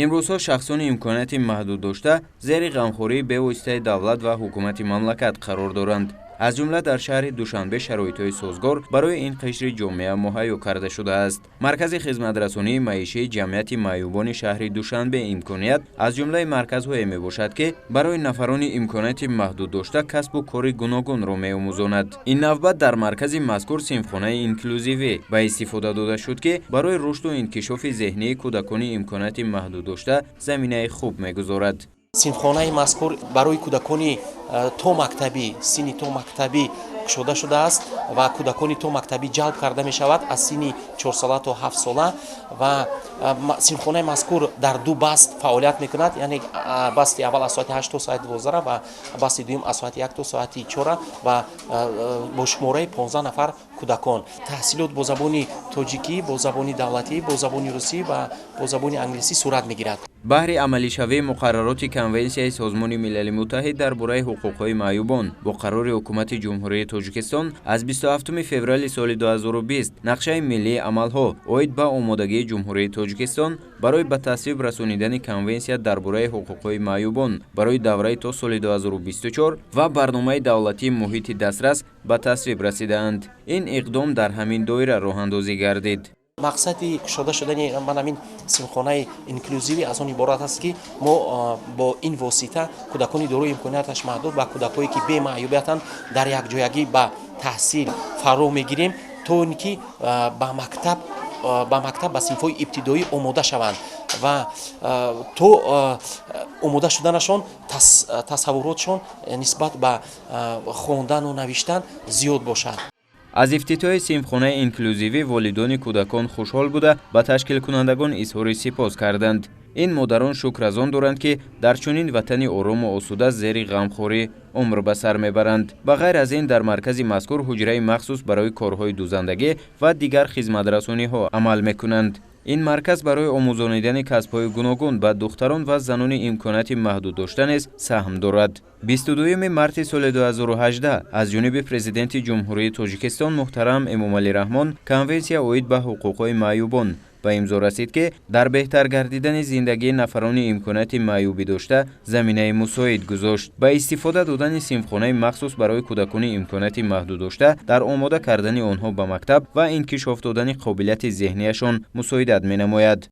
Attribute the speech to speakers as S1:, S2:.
S1: Имрӯзҳо шахсони имконияти маҳдуддошта зери ғамхории бевоситаи давлат ва ҳукумати мамлакат қарор доранд. Аз ҷумла дар шаҳри Душанбе шароитҳои созгор барои ин қишри ҷомеа муҳайё карда шудааст. Маркази хизматрасонии маишии ҷамъияти маъюбони шаҳри Душанбе «Имконият» аз ҷумлаи марказҳое мебошад, ки барои нафарони имконияти маҳдуддошта касбу кори гуногунро меомӯзонад. Ин навбат дар маркази мазкур синфхонаи инклюзивӣ ба истифода дода шуд, ки барои рушду инкишофи зеҳнии кӯдакони имконияти маҳдуддошта заминаи хуб мегузорад.
S2: Синфхонаи мазкур барои кӯдакони томактабӣ, синни томактабӣ кушода шудааст ва кӯдакони томактабӣ ҷалб карда мешавад аз синни 4сола то 7сола. Ва синфхонаи мазкур дар ду баст фаъолият мекунад, яъне басти аввал аз соати 8 то соати 12 ва басти дуюм аз соати 1 то соати 4 ва бо шумораи 15 нафар кӯдакон. Таҳсилот бо забони тоҷикӣ, бо забони давлатӣ, бо забони русӣ ва бо забони англисӣ сурат мегирад.
S1: Баҳри амалишавии муқаррароти Конвенсияи Созмони Милали Муттаҳид дар бораи ҳуқуқҳои маъюбон бо қарори Ҳукумати Ҷумҳурии Тоҷикистон аз 27 феврали соли 2020 Нақшаи миллии амалҳо оид ба омодагии Ҷумҳурии Тоҷикистон барои ба тасвиб расонидани Конвенсия дар бораи ҳуқуқҳои маъюбон барои давраи то соли 2024 ва Барномаи давлатии муҳити дастрас ба тасвиб расидаанд. Ин иқдом дар ҳамин доира роҳандозӣ гардид.
S2: Мақсади кушода шудани ман ҳамин синфхонаи инклюзивӣ аз он иборат аст, ки мо бо ин восита кӯдакони дорои имконияташ маҳдуд ва кӯдакое, ки бемаъюбиятанд, дар якҷоягӣ ба таҳсил фаро мегирем, то ин ки ба мактаб, ба синфҳои ибтидоӣ омода шаванд ва то омода шуданашон тасаввуротшон нисбат ба хондану навиштан зиёд бошад.
S1: Аз ифтитоҳи синфхонаи инклюзивӣ волидони кӯдакон хушҳол буда, ба ташкилкунандагон изҳори сипос карданд. Ин модарон шукр аз он доранд, ки дар чунин ватани орому осуда зери ғамхорӣ умр ба сар мебаранд. Ба ғайр аз ин, дар маркази мазкур ҳуҷраи махсус барои корҳои дӯзандагӣ ва дигар хизматрасониҳо амал мекунанд. Ин марказ барои омӯзонидани касбҳои гуногун ба духтарон ва занони имконияти маҳдуддошта низ саҳм дорад. 22 марти соли 2018 аз ҷониби Президенти Ҷумҳурии Тоҷикистон муҳтарам Эмомалӣ Раҳмон Конвенсия оид ба ҳуқуқҳои маъюбон ба имзо расид, ки дар беҳтар гардидани зиндагии нафарони имконияти маъюбӣ дошта заминаи мусоид гузошт. Ба истифода додани синфхонаи махсус барои кӯдакони имконияти маҳдуддошта дар омода кардани онҳо ба мактаб ва инкишоф додани қобилияти зеҳнияшон мусоидат менамояд.